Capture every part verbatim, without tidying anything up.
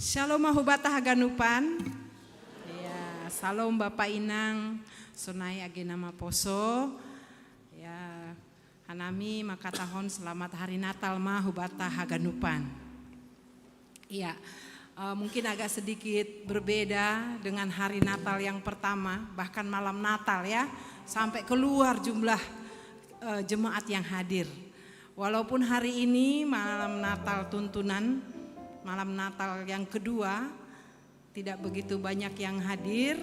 Shalom hubata haganupan. Ya, shalom Bapa Inang, sonai age nama poso. Ya, hanami makatahon selamat hari Natal ma hubata haganupan. Iya, eh, mungkin agak sedikit berbeda dengan hari Natal yang pertama, bahkan malam Natal ya, sampai keluar jumlah eh, jemaat yang hadir. Walaupun hari ini malam Natal tuntunan, malam Natal yang kedua, tidak begitu banyak yang hadir,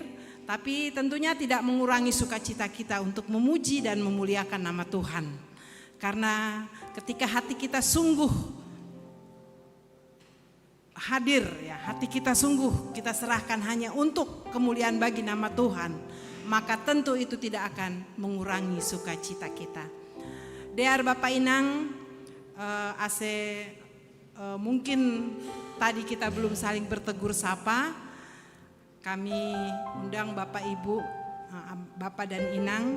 tapi tentunya tidak mengurangi sukacita kita untuk memuji dan memuliakan nama Tuhan. Karena ketika hati kita sungguh hadir, ya, hati kita sungguh kita serahkan hanya untuk kemuliaan bagi nama Tuhan, maka tentu itu tidak akan mengurangi sukacita kita. Dear Bapak Inang, eh, ase eh, mungkin tadi kita belum saling bertegur sapa, kami undang Bapak Ibu, eh, Bapak dan Inang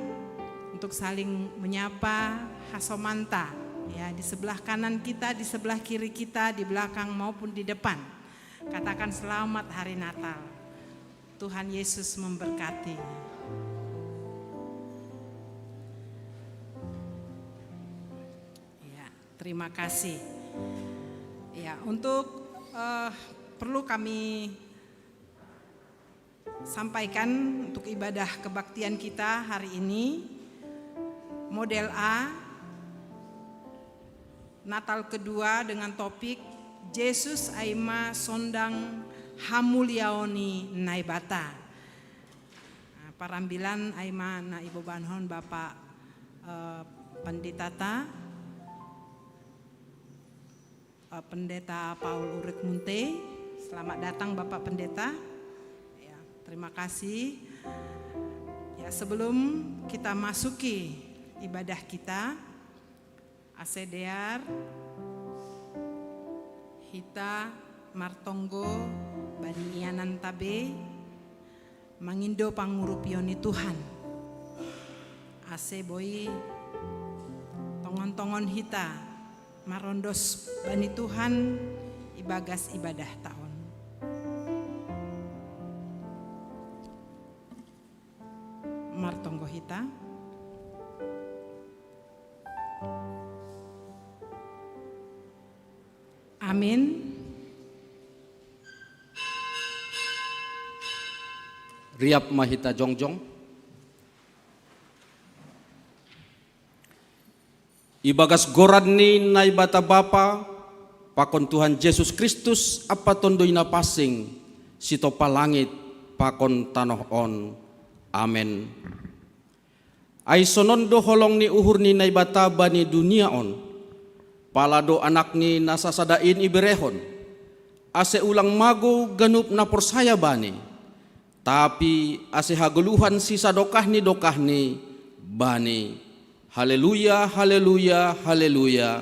untuk saling menyapa hasomanta, ya, di sebelah kanan kita, di sebelah kiri kita, di belakang maupun di depan. Katakan selamat hari Natal. Tuhan Yesus memberkati. Ya, terima kasih. Ya, untuk eh, perlu kami sampaikan untuk ibadah kebaktian kita hari ini, model A, Natal kedua dengan topik Yesus aima sondang hamuliaon ni Naibata. Nah, parambilan aima na ibobanhon Bapak eh, Pendeta ta, eh, Pendeta Paul Urek Munte. Selamat datang Bapak Pendeta. Ya, terima kasih. Ya, sebelum kita masuki ibadah kita, ase dear hita martonggo bani iananta be, mangindo pangurupion ni Tuhan. Ase boi tongon-tongon hita marondos bani Tuhan ibagas ibadah taon. Martonggo hita. Amin. Riap ma hita jongjong. Ibagas goran ni Naibata Bapa, pakon Tuhan Jesus Kristus ampa Tonduy Napansing, sitompa langit pakon tanoh on. Amen. Ai sonon do holong ni uhur ni Naibata bani dunia on, pala do Anakni na sasada in iberehon, ase ulang magou ganup na porsaya Bani, tapi ase hagoluhan sisadokah ni dokahni Bani. Haleluya, haleluya, haleluya.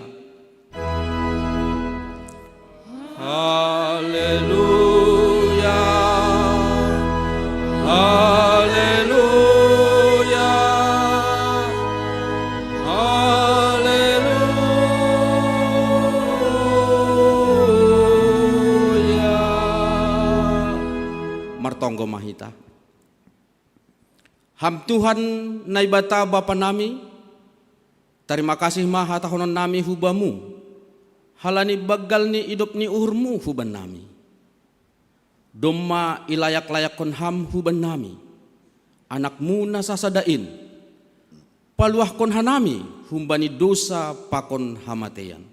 Haleluya. Haleluya. Haleluya. Martonggo ma hita. Ham Tuhan Naibata Bapa nami, tarima kasih ma hatahonon nami hu Bamu, halani banggal ni idop ni uhur-Mu hu bannami. Domma ilayak-layakkon Ham hu bannami, Anak-Mu na sasada in, paluahkon hanami humbani dousa pakon hamateian.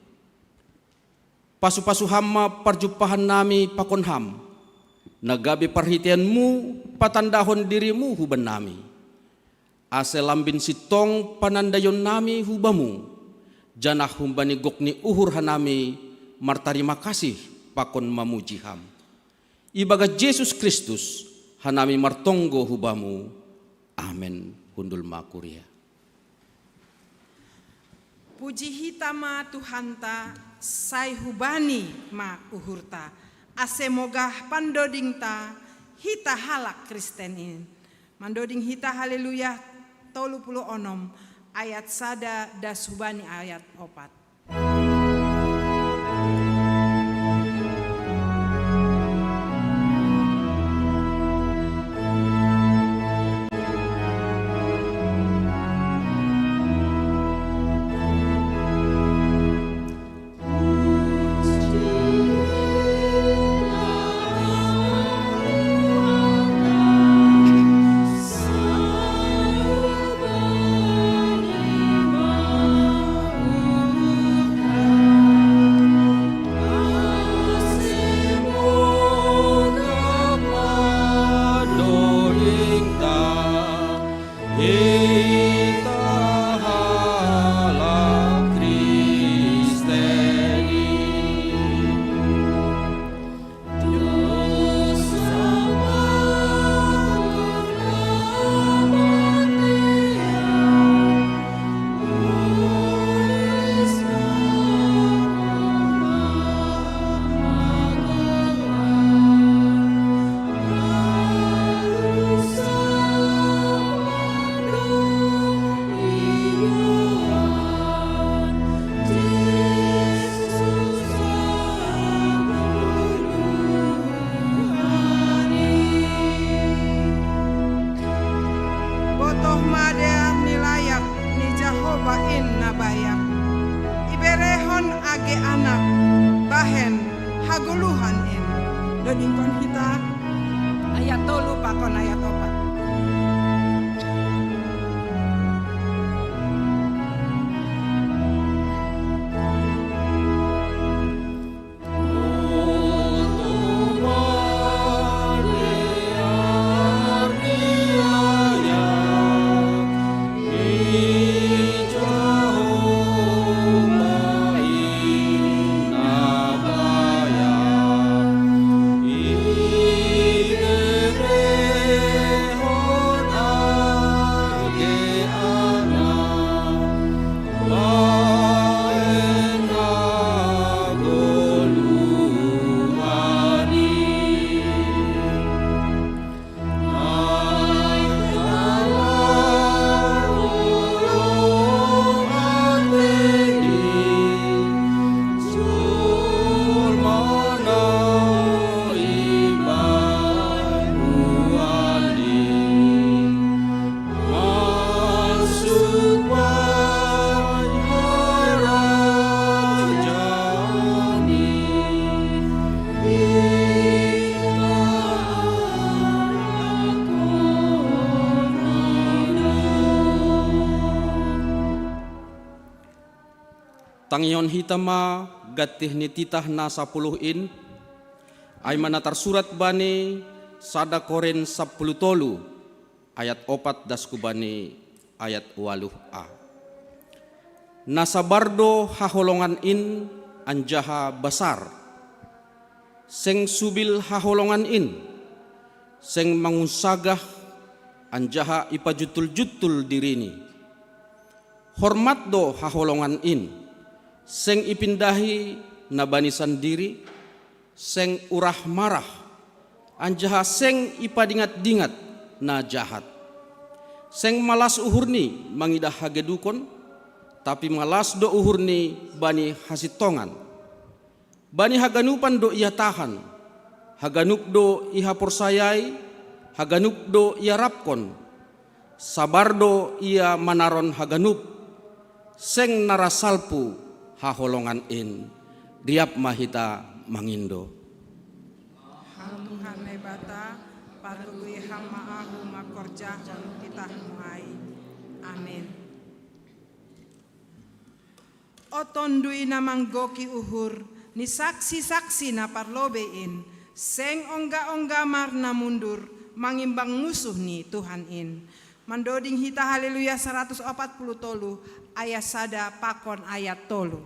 Pasu-pasu Ham ma parjumpahannami pakon Ham, na gabe parhiteian-Mu patandahon diri-Mu hu bannami. Ase lambin sintong panandaionnami hu Bamu, janah humbani gok ni uhur hanami martarima kasih pakon mamuji Ham. Ibagas Jesus Kristus, hanami martonggo hu Bamu. Amen. Hundul ma kuria. Puji hita ma Tuhanta, sai hu Bani ma uhurta, ase mogah pandodingta hita halak Kristen in. Mandoding hita Haleluya tolu puluh onom ayat sada das hu Bani ayat opat. Botoh ma dea ni layak ni Jahowa in na bayak. Iberehon age Anak bahen hagoluhan in. Dodingkon hita ayat tolu pakon ayat opat. Tangihon hita ma gantih ni titah na sapuluh in, ai ma na tarsurat bani sada Korint sapuluh tolu, ayat opat das hu bani ayat ualuh a. Na sabar do haholongan in anjaha basar. Seng subil haholongan in, seng mangunsagah anjaha ipajuntul-juntul dirini. Hormat do haholongan in, seng ipindahi na bani sandiri, seng urah marah, anjaha seng ipadingat-dingat na jahat. Seng malas uhurni mangidah hagedukon, tapi malas do uhurni bani hasintongan. Bani haganupan do ia tahan, haganup do ihaporsayai, haganup do iarapkon, sabar do ia manaron haganup, seng na ra salpu haholongan in. Riap ma hita mangindo. Ham Tuhan Naibata, patut do Ham ma ahu mangkorjahon titahmu ai. Amin. O Tonduy na manggoki uhur ni saksi-saksi na parlobei in, seng ongga-ongga mar na mundur mangimbang musuh ni Tuhan in. Mandoding hita Haleluya saratus opat puluh tolu, ayat sada pakon ayat tolu.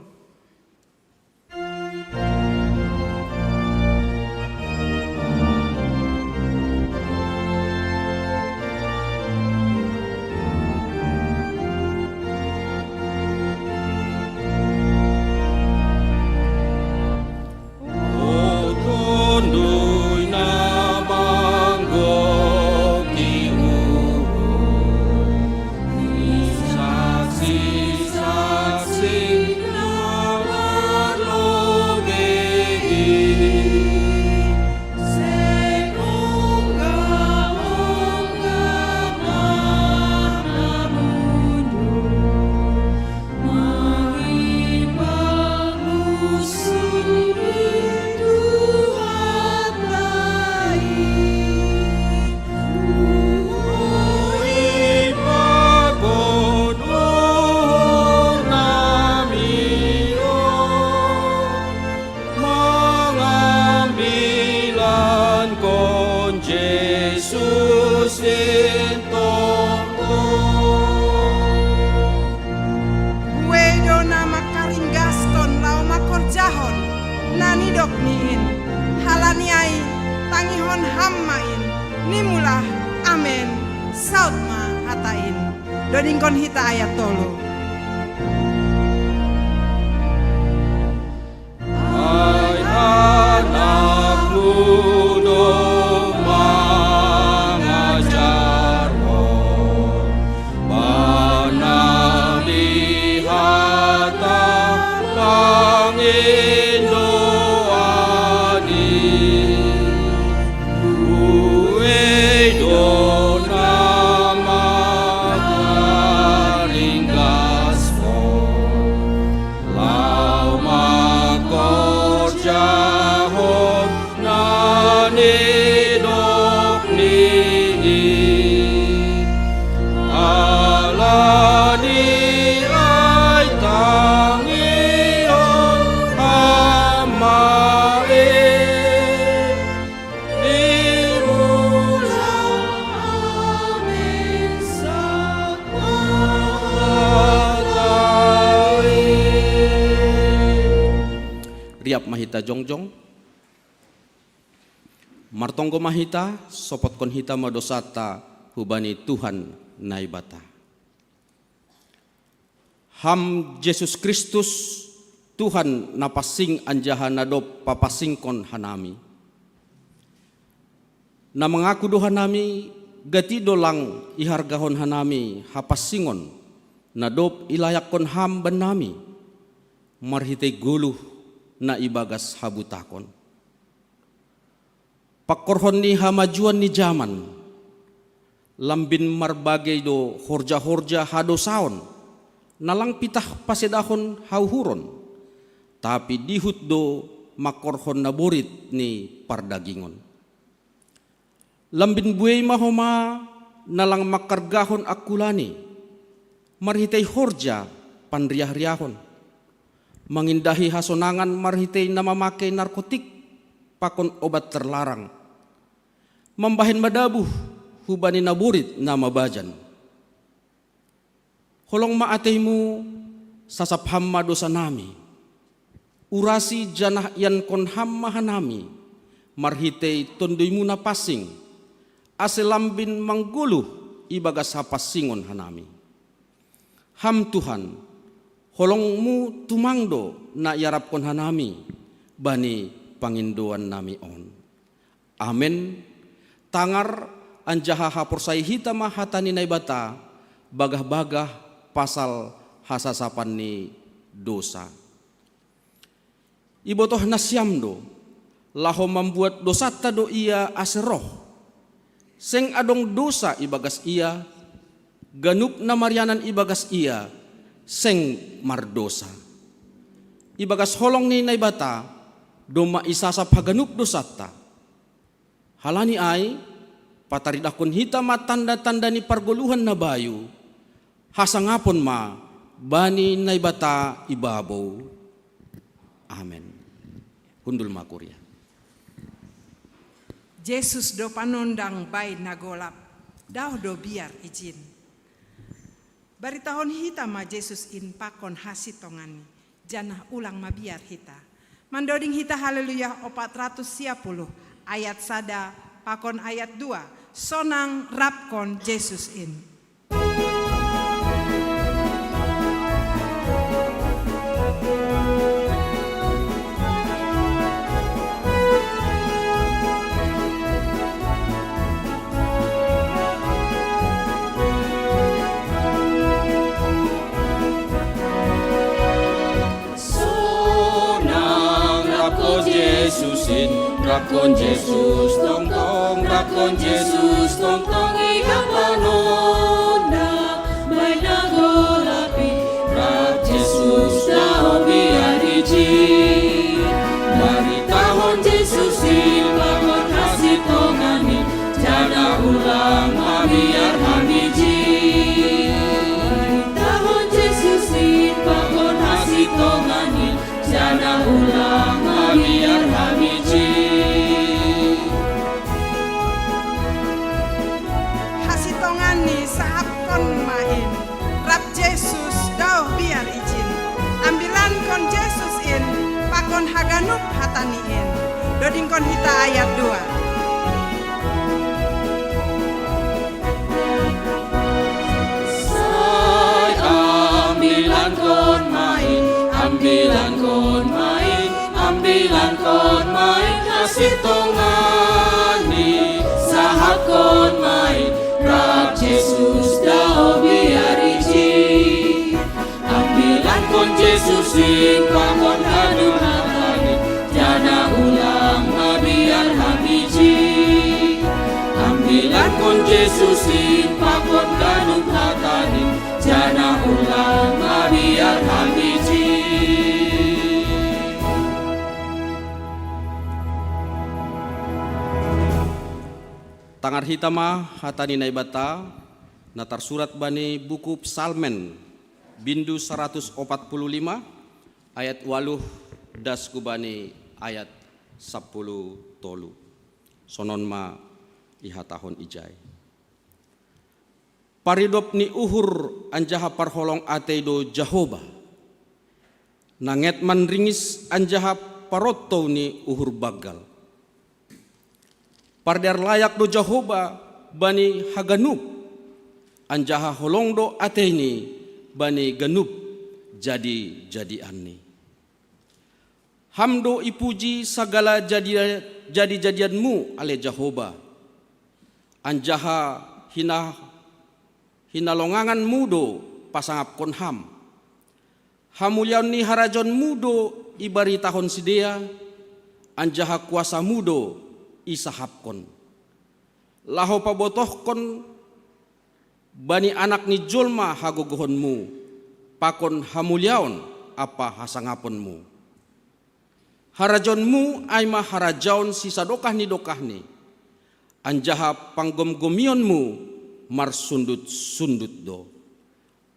Dodingkon hita ayat tolu. Riap ma hita jongjong. Martonggo ma hita, sopotkon hita ma dosata hubani Tuhan Naibata. Ham Jesus Kristus, Tuhan na pansing anjaha na dob papansingkon hanami. Na mangaku do hanami, gati do lang ihargahon hanami hapansingon, na dob ilayakkon Ham bannami, marhitei goluh na ibagas habutakon. Pangkorhon ni hamajuon ni jaman, lambin marbagei do horja-horja hadosaon, na lang pitah pasedahon hauhuron, tapi dihut do mangkorhon naborit ni pardagingon. Lambin buei ma homa na lang mangkargahon angkulani, marhitei horja panriah-riahon, mangindahi hasonangan marhitei na mamakei narkotik pakon obat terlarang, mambahen madabuh hubani naborit na mabajan. Holong ma ateimu, sasap Ham ma dosanami. Urasi janah iankon Ham ma hanami, marhitei TonduyMu na pansing, ase lambin manggoluh ibagas hapansingon hanami. Ham Tuhan, holongMu tumang do na iarapkon hanami bani pangindoannami on. Amen. Tangar anjaha haporsayai hita ma hata ni Naibata, bagah-bagah pasal hasasapan ni dosa. Ibotoh nasiam do, laho mambuat dosanta do Ia ase roh. Seng adong dosa ibagas Ia, ganup na marianan ibagas Ia seng mardosa. Ibagas holong ni Naibata domma isasap haganup dosanta. Halani ai, pataridahkon hita ma tanda-tanda ni pargoluhan na bayu, hasangapon ma bani Naibata i babou. Amen. Hundul ma kuria. Jesus do panondang bai na golap, daoh do biar ijin. Baritahon hita ma Jesus in pakon hasintonganni, janah ulang mabiar hita. Mandoding hita Haleluya opat ratus sia puluh, ayat sada pakon ayat dua, sonang rapkon Jesus in. Sonang rapkon Jesus in, rapkon Jesus tongtong, rapkon Jesus tongtong, ia panondang bai na golap i, rap Jesus daoh biar ijin. Baritahon Jesus in pakon hasintonganni, janah ulang mabiar ham ijin. Baritahon Jesus in pakon hasintonganni, janah ulang mabiar ham ijin. Hasintonganni sahapkon ma in, rap Jesus daoh biar ijin. Ambilankon Jesus in pakon haganup hataNi in. Dodingkon hita ayat dua. Ambilankon mai, ambilankon mai, hasintongan ni, sahapkon mai, rap Jesus daoh biar ijin. Ambilankon Jesus in pakon ganup hata ni, janah ulang mabiar ham ijin. Ambilankon Jesus in pakon ganup hata ni, janah ulang mabiar ham ijin. Tangar hita ma hata ni Naibata, na tarsurat bani buku Psalmen, bindu saratus opat puluh lima, ayat waluh, das hu bani ayat sapuluh tolu. Sonon ma ihatahon ijai. Paridop ni uhur anjaha parholong atei do Jahoba. Nanget manringis anjaha parontou ni uhur banggal. Pardear layak do Jahoba bani haganup, anjaha holong do ateini bani ganup jadi-jadianni. Ham do ipuji sagala jadi, jadi-jadianmu ale Jahoba, anjaha hina, hinalonganganmu do pasangapkon ham. Hamuliaon ni harajaonmu do ibaritahon sidea, anjaha kuasamu do isahapkon. Laho pabotohkon bani anak ni jolma hagogohonmu, pakon hamuliaon ampa hasangaponmu. Harajaonmu ai ma harajaon sisadokah ni dokahni, anjaha panggomgomionmu marsundut-sundut do.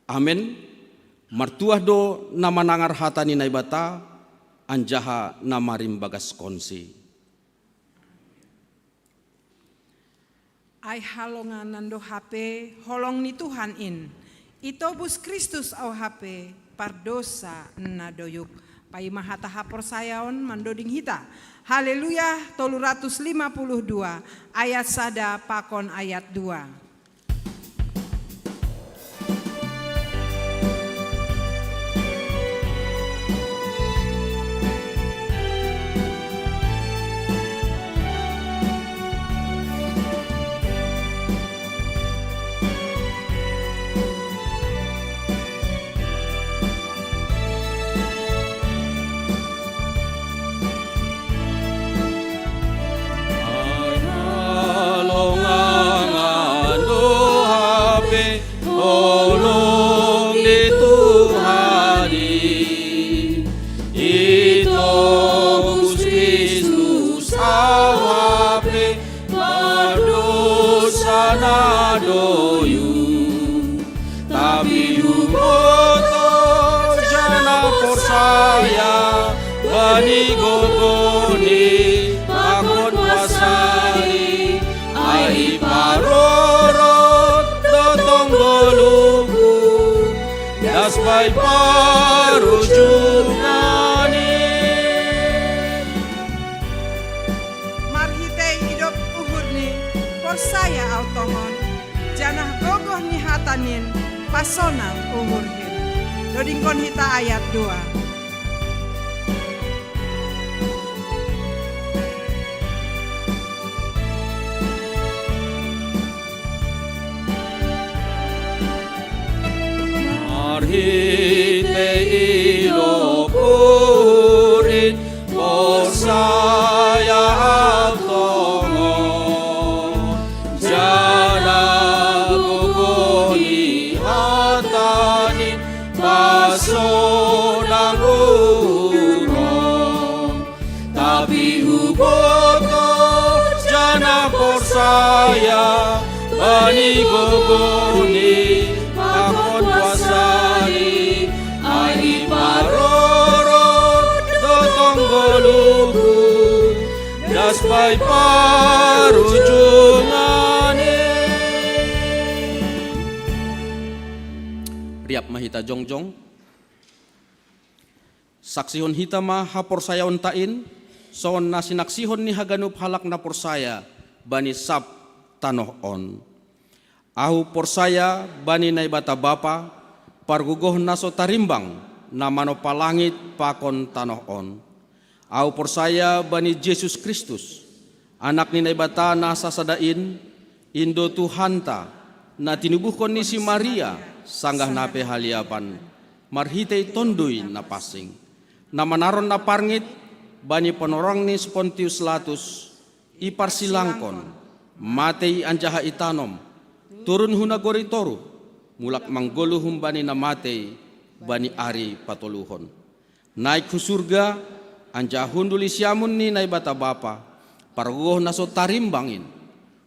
Amen. Martuah do na manangar hata ni Naibata, anjaha na marimbagaskonsi. Ai halonganan do hape holong ni Tuhan in. Itobus Kristus ahu hape pardousa na doyuk. Paima hata haporsayaon mandoding hita. Haleluya, tolu ratus lima puluh dua, ayat sada pakon ayat dua. Ai halongangan do hape holong ni Tuhan in. Itobus Kristus ahu hape pardousa na doyuk. Tapi hubotoh janah porsaya bani gogohni pakon kuasani, ai iparorot do tong ngolungku, das bai parujungan in. Marhitei idop uhurni, porsaya ahu tongon, janah gogoh ni hatanin pasonang uhurhin. Dodingkon hita ayat dua. Marhitei idop uhur in, porsaya ahu tongon, janah gogoh ni hatanin pasonang uhurhon. Tapi hubotoh janah porsaya bani gogohni pakon kuasani, ai iparorot do tong ngolungku, das bai parujungan in. Riap ma hita jongjong. Saksihon hita ma haporsayaonta in, songon na sinaksihon ni haganup halak na porsaya bani sab tanoh on. Ahu porsaya bani Naibata Bapa, pargogoh na so tarimbang, na manompa langit pakon tanoh on. Ahu porsaya bani Jesus Kristus, Anak ni Naibata na sasada in, in do Tuhanta, na tinubuhkon ni si Maria sanggah na pe haliapan, marhitei Tonduy Napansing, na manaron na parngit bani panorang ni si Pontius Latus, iparsilangkon, matei anjaha itanom, turun hu nagori toruh, mulak manggoluh humbani na matei bani ari patoluhon. Naik hu surga, anjaha hundul i siamun ni Naibata Bapa, pargogoh na so tarimbang in.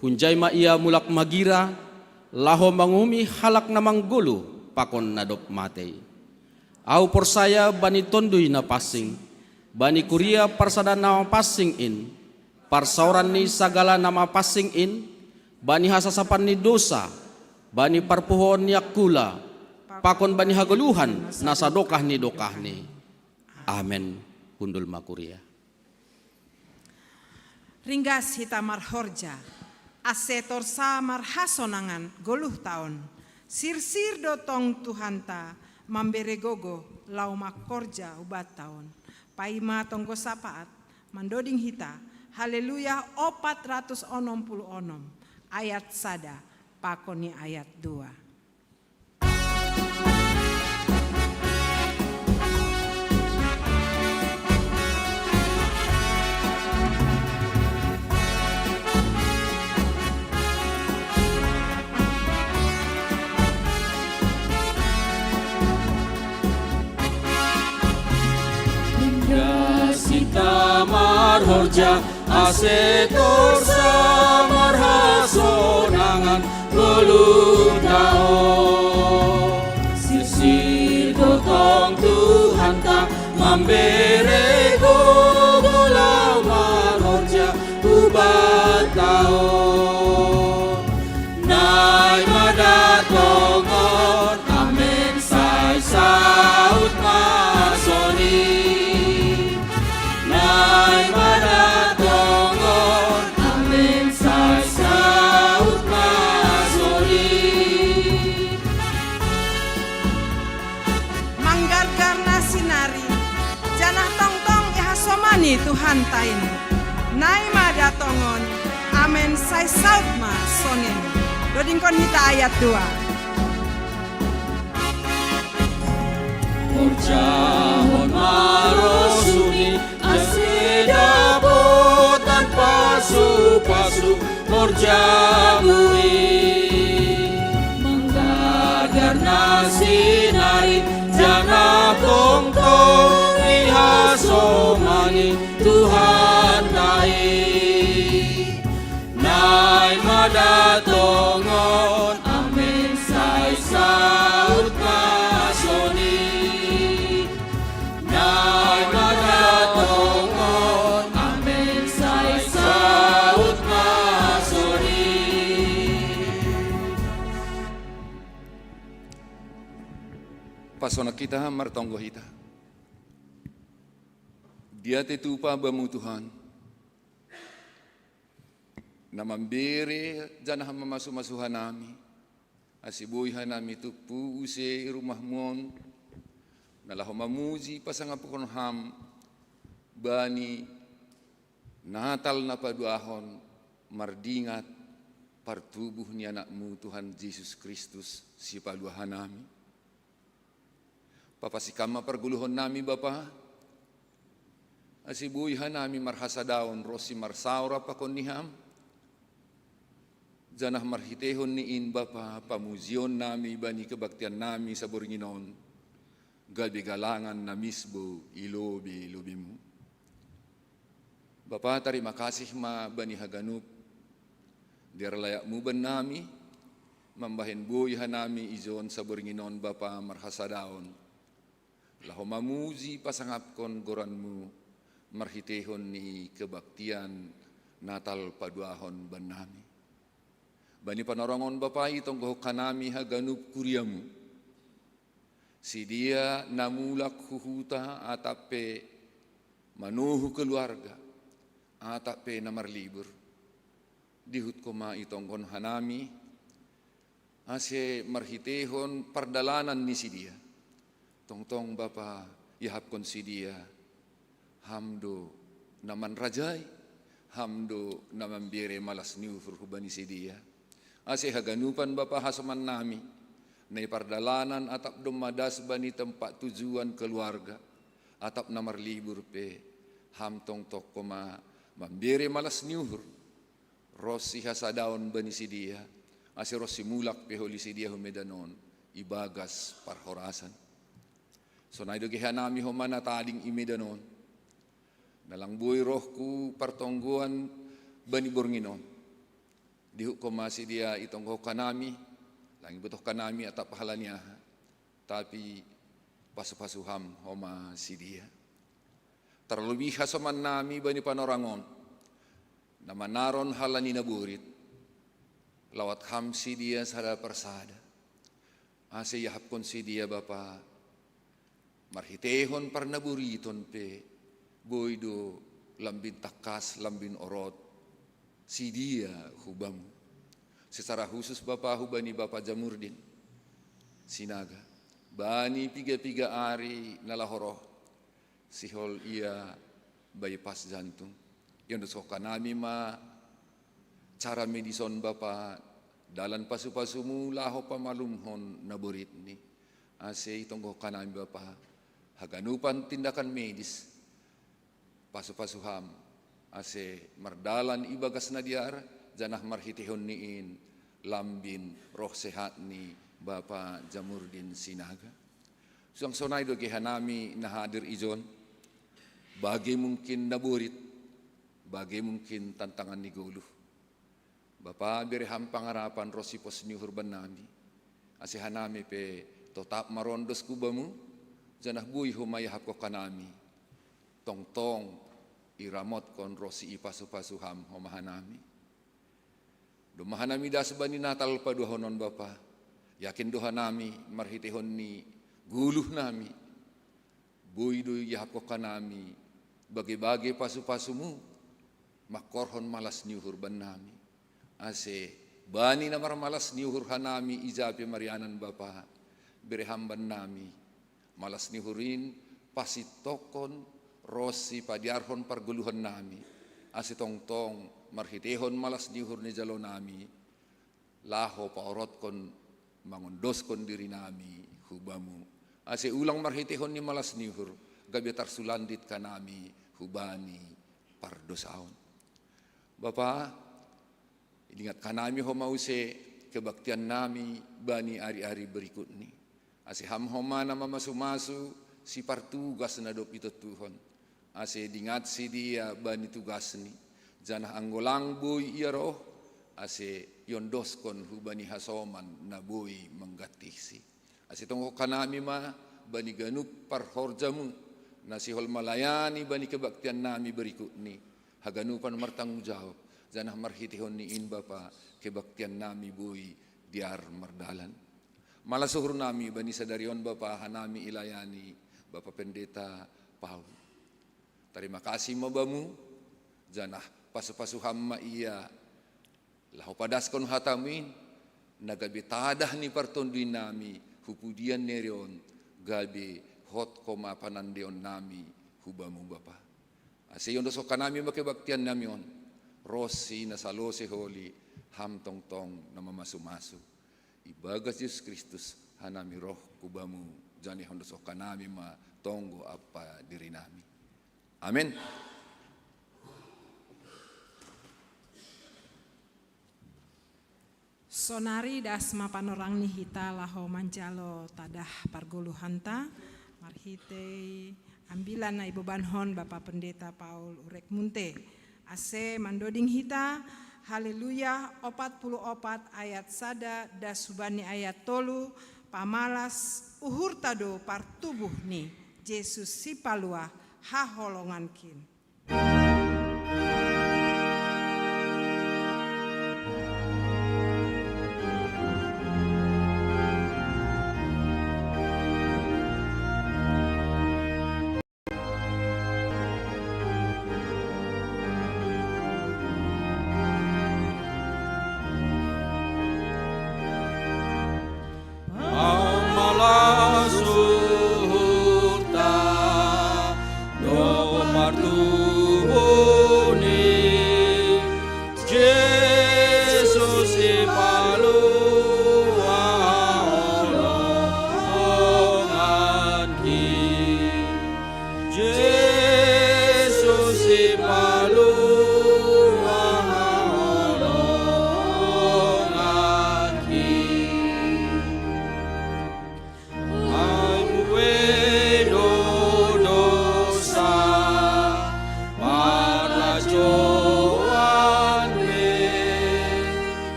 Hunjai ma Ia mulak magira, laho manguhumi halak na manggoluh pakon na dob matei. Ahu porsaya bani Tonduy Napansing, bani kuria parsada na mapansing in, parsaoran ni sagala na mapansing in, bani hasasapan ni dousa, bani parpuhoon ni angkula, pakon bani hagoluhan na sadokah ni dokahni. Amen. Hundul ma kuria. Ringgas hita marhorja, ase torsa marhasonangan goluhta on. Sirsir do tong Tuhanta mambere gogoh laho mangkorja hubanta on. Paima tonggo sapaat mandoding hita, Haleluya opat ratus onom puluh onom, ayat sada pakon ni ayat dua. Hingga sita marhorja, ase torsa marhasonangan goluhta on. Sirsir do tong Tuhanta mambere gogoh laho marhorja hubanta on. Naima da tongon, amen, sai saut ma songon i. Naima da tongon, amen, sai saut ma songon i. Manggargar nasi nari, janah tongtong ihasomani Tuhanta in. Naima da tongon, amen, sai saut ma songon i. Dodingkon hita ayat dua. Horjahon ma rosuhni, ase dapotan pasupasu horjamu i. Manggargar nasi nari, janah tongtong ihasomani Tuhanta i. Naima da tongon, amen, sai saut ma songon i. Naima da tongon, amen, sai saut ma songon i. Pasonang hita, martonggo hita. Diat tupa Bamu Tuhan, na mambere janah mamasu-masu hanami, ase boi hanami tumpu use i rumah-Mu on, na laho mamuji pasangapkon Ham bani Natal na paduahon, mardingat partubuh ni Anak-Mu Tuhan Jesus Kristus, Sipalua hanami. Papasik Ham ma pargoluhonnami, Bapa, ase boi hanami marhasadaon ronsi marsaor pakon ni Ham, janah marhiteihon ni in, Bapa, pamujionnami bani kebaktiannami saborngin on gabe galangan na misbou i lobi-lobi-Mu. Bapa, tarima kasih ma bani haganup dear layakmu bannami, mambahen boi hanami ijon saborngin on, Bapa, marhasadaon, laho mamuji pasangapkon goranmu marhiteihon ni kebaktian Natal paduahon bannami. Bani panorongon, Bapa, itonggohon hanami haganup kuriamu, sidia na mulak hu huta atap pe manuhu keluarga, atap pe na marlibur. Dihut Ho ma itonggohon hanami, ase marhiteihon pardalanan ni sidea, Tongtong Bapa, iahapkon si dia, Ham do na manrajai, Ham do na mambere malas ni uhur hubani si dia. Ase haganupan Bapa hasoman nami, na i pardalanan atap domma das bani tempat tujuan keluarga, atap na marlibur pe, Ham tongtong ma mambere malas ni uhur, ronsi hasadaon bani si dia, ase ronsi mulak pe holi si dia hu Medan on, ibagas parhorasan. Sonai do gabe hanami homa na tading i Medan on, na lang boi rohku partonggoan bani borngin on. Dihut homa si dia itonggohon hanami, lang ibotohon hanami atap halani aha, tapi pasu-pasu Ham homa si dia. Tarlobi hasoman nami bani panorang on, na manaron halani naborit, lawat Ham si dia sada parsada. Ase iahapkon si dia Bapa, marhiteihon parnaboriton pe, boi do lambin tangkas, lambin orot si dia hu Bamu. Secara khusus Bapa, hubani Bapa Jamurdin Sinaga, bani piga-piga ari na laho roh, sihol ia bypass jantung. Iondoskon hanami ma cara medis on Bapa, dalan pasu-pasuMu laho pamalumhon naboritni. Ase itonggohon hanami Bapa, haganupan tindakan medis, pasu-pasu Ham, ase mardalan ibagas na dear, janah marhiteihon ni in lambin roh sehat ni Bapa Jamurdin Sinaga. Suang sonai do gabe hanami na hadir ijon, bage mungkin naborit, bage mungkin tantangan ni goluh. Bapa, bere Ham pangarapan ronsi pos ni uhur bannami, ase hanami pe totap marondos hu Bamu, janah boi homa iahapkon hanami. Tongtong iramotkon ronsi ipasu-pasu Ham homa hanami. Domma hanami das bani Natal paduahon on Bapa, yakin do hanami marhiteihon ni goluhnami, boi do iahapkon hanami bage-bage pasu-pasuMu, mangkorhon malas ni uhur bannami. Ase bani na marmalas ni uhur hanami ija pe marianan Bapa, bere Ham bannami malas ni uhur in, pasintongkon ronsi padearhon pargoluhannami, ase tongtong marhiteihon malas ni uhur na ijalo nami, laho paorotkon mangondoskon dirinami hu Bamu, ase ulang marhiteihon ni malas ni uhur gabe tarsulandit hanami hubani pardosaon. Bapa, idingat hanami homa use kebaktiannami bani ari-ari berikutni. Ase Ham homa na mamasu-masu sipartugas na dob itontuhon, ase dingat si dia bani tugasni, janah anggo lang boi ia roh, ase iondoskon hubani hasoman na boi manggantihsi. Ase tonggohon hanami ma bani ganup parhorjaMu, na sihol malayani bani kebaktiannami berikutni, haganupan martanggung jawab, janah marhiteihon ni in Bapa, kebaktiannami boi dear mardalan. Malas uhurnami bani sadari on Bapa, hanami ilayani Bapa Pendeta Paul. Tarima kasih ma Bamu, janah pasu-pasu Ham ma ia laho padaskon hataMu in, na gabe tadah ni partonduinnami hu pudian ni ari on, gabe hot homa panandeonnami hu Bamu Bapa. Ase iondoskon hanami ma kebaktiannami on, ronsi na salose holi, Ham tongtong na mamasu-masu. Ibagas Jesus Kristus hanami roh hu Bamu, janah iondoskon hanami ma tonggo ampa dirinami. Amen. Sonari das ma panorang ni hita laho manjalo tadah pargoluhanta, marhitei ambilan na ibobankon Bapa Pendeta Paul Urek Munte. Ase mandoding hita, Haleluya opat puluh opat ayat sada das hubani ayat tolu, pamalas uhurta do partubuh ni Jesus Sipaluah haholongankin.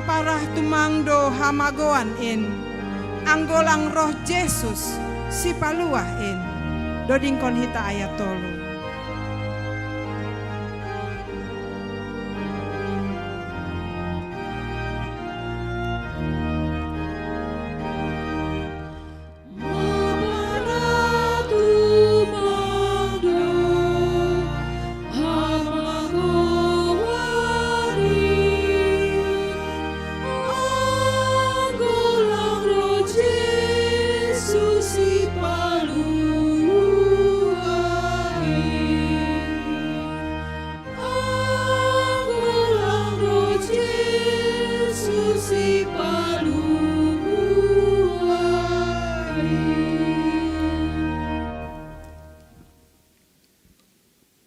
Parah tumang do hamagoan in, anggolang roh Jesus si paluah in. Dodingkon hita ayat tolu.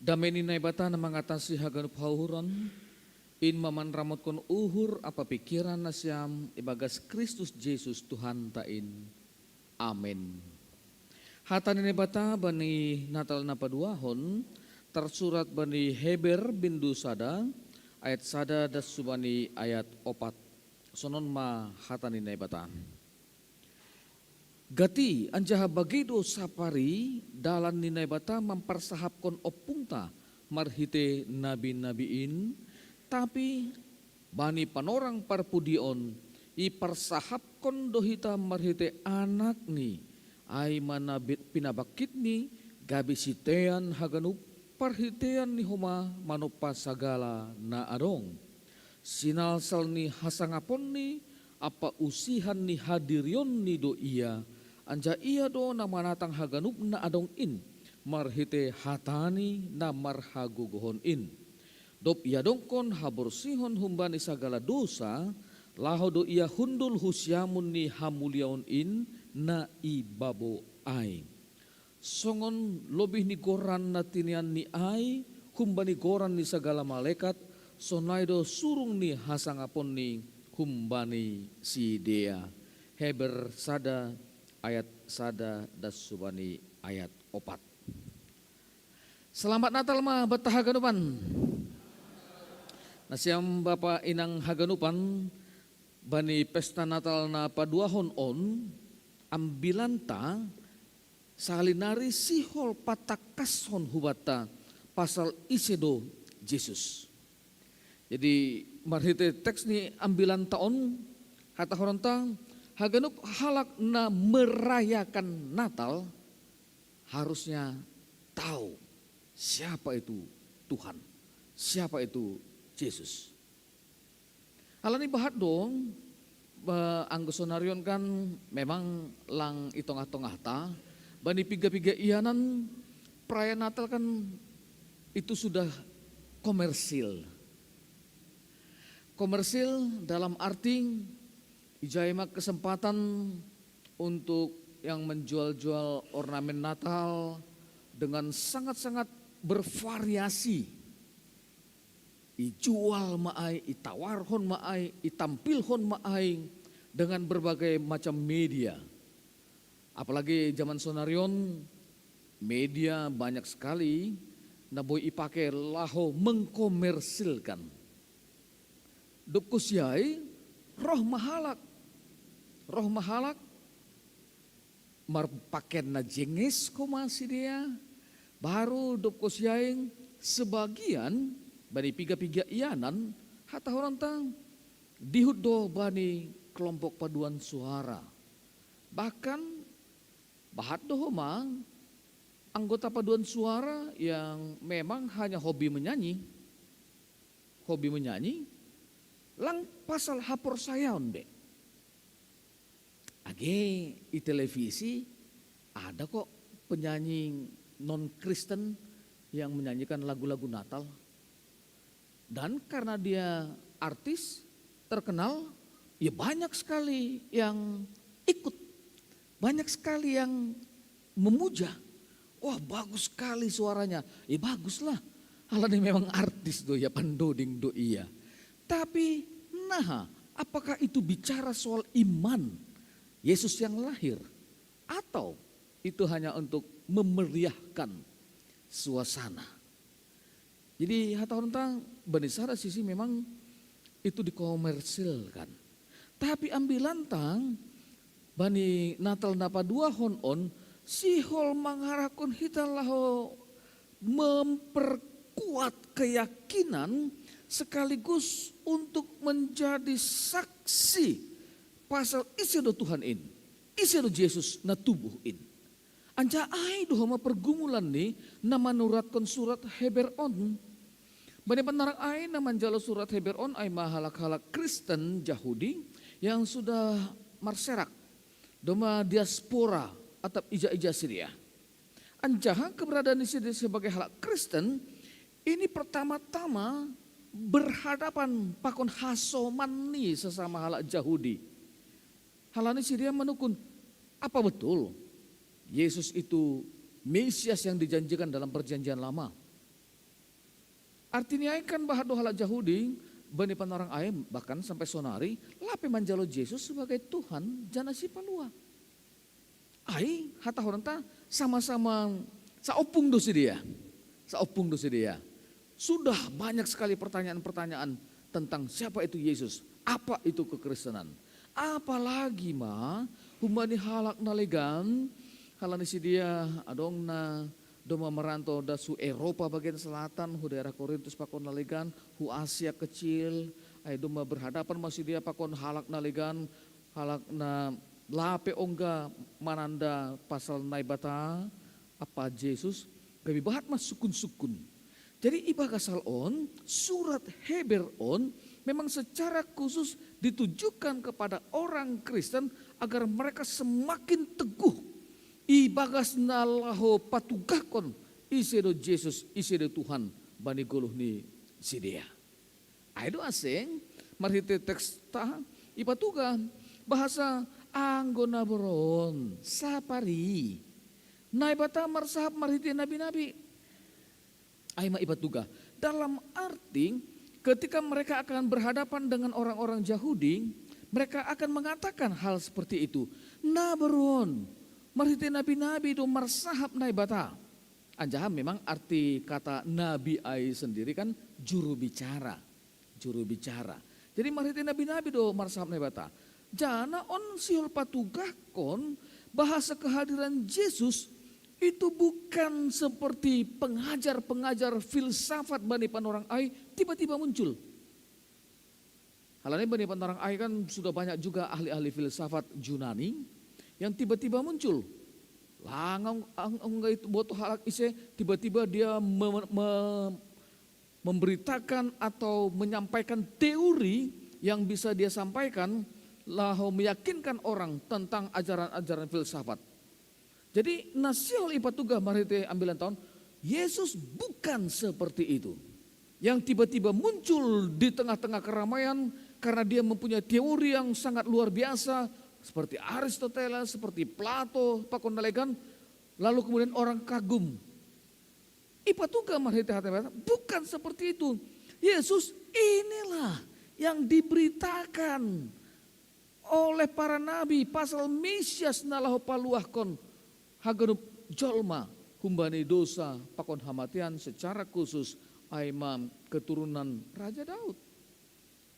Dame ni Naibata na mangatasi haganup hauhuran, in mamanramotkon uhur ampa pikiran nasiam ibagas Kristus Jesus Tuhanta in. Amen. Hata ni Naibata bani Natal na paduahon tarsurat bani Heber bindu sada, ayat sada das subani ayat opat. Sonon ma hata ni Naibata. Gati anjaha bage do sapari dalan ni Naibata mamparsahapkon ompungta marhitei nabi-nabi in, tapi bani panorang parpudion iparsahapkon do hita marhitei Anakni, ai ma na pinabangkitni, gabe sitean haganup parhiteian ni homa manompa sagala na adong. Sinalsal ni hasangaponni ampa usihan ni hadirionni do Ia, anjaha Ia do na manatang haganup na adong in marhitei hataNi na marhagogohon in. Dob iadongkon haborsihon humbani sagala dousa, laho do Ia hundul hu siamun ni hamuliaon in na i babo ai. Songon lobih ni goran na tineanni ai humbani goran ni sagala malekat, sonai do surung ni hasangaponni humbani sidea. Heber sada ayat sada das subani ayat opat. Selamat Natal ma banta haganupan. Nasiam bapa inang haganupan, bani pesta Natal na paduahon on, ambilanta sahali nari sihol patangkashon hubanta pasal ise do Jesus. Jadi marhitei teks ni ambilanta on, hatahononta, haganup halak na merayakan Natal harusnya tahu siapa itu Tuhan, siapa itu Jesus. Alani bahat do, anggo sonari on kan memang lang i tongah-tongahta, bani piga-piga ianan perayaan Natal kan itu sudah komersil. Komersil dalam arti ijai ma kesempatan untuk yang menjual-jual ornamen Natal dengan sangat-sangat bervariasi. Ijual ma ai, itawarhon ma ai, itampilhon ma ai dengan berbagai macam media. Apalagi zaman sonari on, media banyak sekali na boi ipake laho mengkomersilkan. Dob husiai roh ma halak, roh ma halak marpakean na jenges homa sidea, baru dob husiai sebagian bani piga-piga ianan hatahononta dihut do bani kelompok paduan suara. Bahkan bahat do homa anggota paduan suara yang memang hanya hobi menyanyi, hobi menyanyi, lang pasal haporsayaon be. Age i televisi ada kok penyanyi non-Kristen yang menyanyikan lagu-lagu Natal. Dan karena dia artis terkenal, ya banyak sekali yang ikut. Banyak sekali yang memuja. Wah, bagus sekali suaranya. Ya baguslah. Alani memang artis do ia, pandoding do ia. Tapi nah, apakah itu bicara soal iman Yesus yang lahir? Atau itu hanya untuk memeriahkan suasana? Jadi hatahononta, bani sada sisi memang Itu dikomersilkan. Tapi ambilan tang bani Natal na paduahon on, sihol mangarahkon hita laho memperkuat keyakinan sekaligus untuk menjadi saksi pasal ise do Tuhan in, ise do Jesus na tubuh in. Anjaha ai do homa pergumulan ni na manuratkan surat Heber on. Bani panorang ai na manjalo surat Heber on ai ma halak-halak Kristen Jahudi yang sudah marserak, domma diaspora atap ija-ija Syria. Anjaha keberadaan ni sidea sebagai halak Kristen ini pertama-tama berhadapan pakon hasoman ni sesama halak Jahudi. Halani sidea manukun, apa betul Yesus itu Mesias yang dijanjikan dalam perjanjian lama? Artinya kan bahwa halak Jahudi bani panorang ai bahkan sampai sonari lape manjalo Jesus sebagai Tuhan jana si palua. Ai hata horenta sama-sama saopung do sidea. Saopung do sidea. Sudah banyak sekali pertanyaan-pertanyaan tentang siapa itu Yesus, apa itu kekristenan. Apalagi ma humbani halak na legan, halani sidea adong na domma maranto da su Eropa bagian selatan, hu daerah Korintus pakon na legan, hu Asia Kecil, ai domma berhadapan ma sidea pakon halak na legan, halak na lape ongga mananda pasal Naibata apa Jesus, gabe bahat ma sukun-sukun. Jadi ibagas hal on, surat Heber on memang secara khusus ditujukan kepada orang Kristen agar mereka semakin teguh ibagas na laho patugahkon ise do Jesus, ise do Tuhan bani goluh ni sidea. Ai do asing marhite teksta ipatugah bahasa anggo na boroon sapari Naibata marsahap marhite nabi-nabi. Ai ma ipatugah dalam arti ketika mereka akan berhadapan dengan orang-orang Jahudi, mereka akan mengatakan hal seperti itu. Na boroon marhite nabi-nabi do marsahap Naibata. Anjaha memang arti kata nabi ai sendiri kan juru bicara. Juru bicara. Jadi marhite nabi-nabi do marsahap Naibata. Jana on sihol patugahkon bahasa kehadiran Jesus itu bukan seperti pengajar-pengajar filsafat bani panorang ai tiba-tiba muncul. Halani bani panorang ai kan sudah banyak juga ahli-ahli filsafat Junani yang tiba-tiba muncul. Langang ang, ang itu boto halak ise tiba-tiba dia me, me, memberitakan atau menyampaikan teori yang bisa dia sampaikan laho meyakinkan orang tentang ajaran-ajaran filsafat. Jadi na sihol ipatugah marhite ambilan taon, Yesus bukan seperti itu. Yang tiba-tiba muncul di tengah-tengah keramaian karena dia mempunyai teori yang sangat luar biasa seperti Aristoteles, seperti Plato, pakon na legan, lalu kemudian orang kagum. Ipatugah marhite hata Naibata, bukan seperti itu. Yesus inilah yang diberitakan oleh para nabi pasal Mesias na laho paluahkon haganup jolma humbani dosa pakon hamatean secara khusus ai ma keturunan Raja Daud.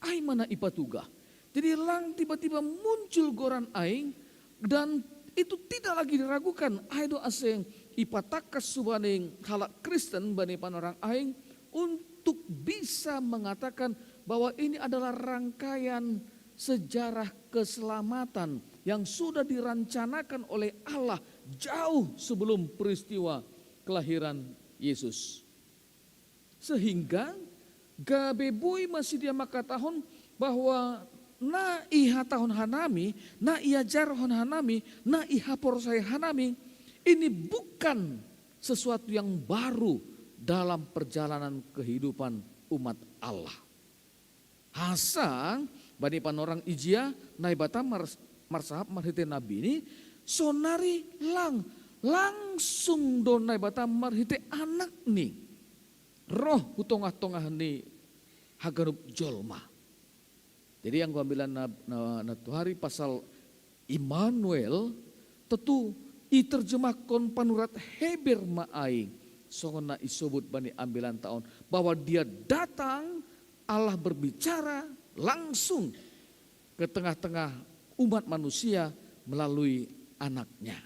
Ai ma na ipatugah. Jadi lang tiba-tiba muncul goran ai dan itu tidak lagi diragukan. Ai do ase ipatangkas subani halak Kristen bani panorang ai untuk bisa mengatakan bahwa ini adalah rangkaian sejarah keselamatan yang sudah direncanakan oleh Allah jauh sebelum peristiwa kelahiran Yesus. Sehingga gabe boi ma sidea mangkatahon bahwa na ihatahon hanami, na iajarhon hanami, na ihaporsaya hanami, ini bukan sesuatu yang baru dalam perjalanan kehidupan umat Allah. Asa bani panorang ijia Naibata mars, marsahap marhite nabi ni, sonari lang, langsung do Naibata marhite anak ni roh hu tongah-tongah ni haganup jolma. Jadi anggo ambilan na, na, na tuhari pasal Immanuel, tentu iterjemahkon panurat Heber ma ai songon na isobut bani ambilan taon bahwa dia datang, Allah berbicara, langsung ke tengah-tengah umat manusia melalui anaknya.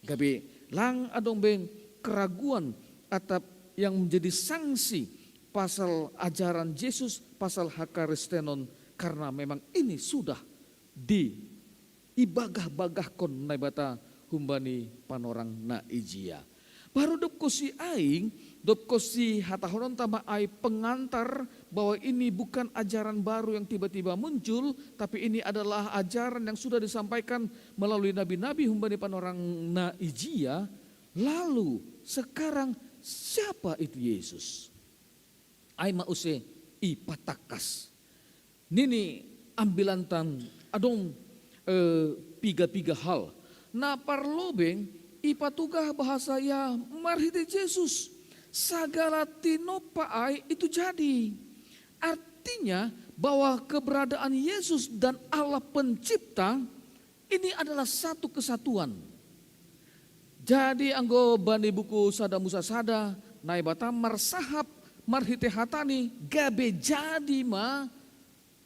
Gabe lang adong be keraguan atap yang menjadi sanksi pasal ajaran Yesus, pasal hakaristenon, karena memang ini sudah diibagah-bagahkon Naibata humbani panorang na ijia. Baru dop kosi aing, dop kosi hatahonon tama ai pengantar bahwa ini bukan ajaran baru yang tiba-tiba muncul, tapi ini adalah ajaran yang sudah disampaikan melalui nabi-nabi humbani panorang na ijia. Lalu sekarang siapa itu Yesus? Ai ma use ipatakas. Nini ambilantan adong eh, piga-piga hal. Na parlobeng ipatugah bahasa ya marhite Yesus. Sagala tinopa ai itu jadi. Artinya bahwa keberadaan Yesus dan Allah pencipta ini adalah satu kesatuan. Jadi anggo bani buku sada Musa sada, Naibata marsahap marhite hatani gabe jadi ma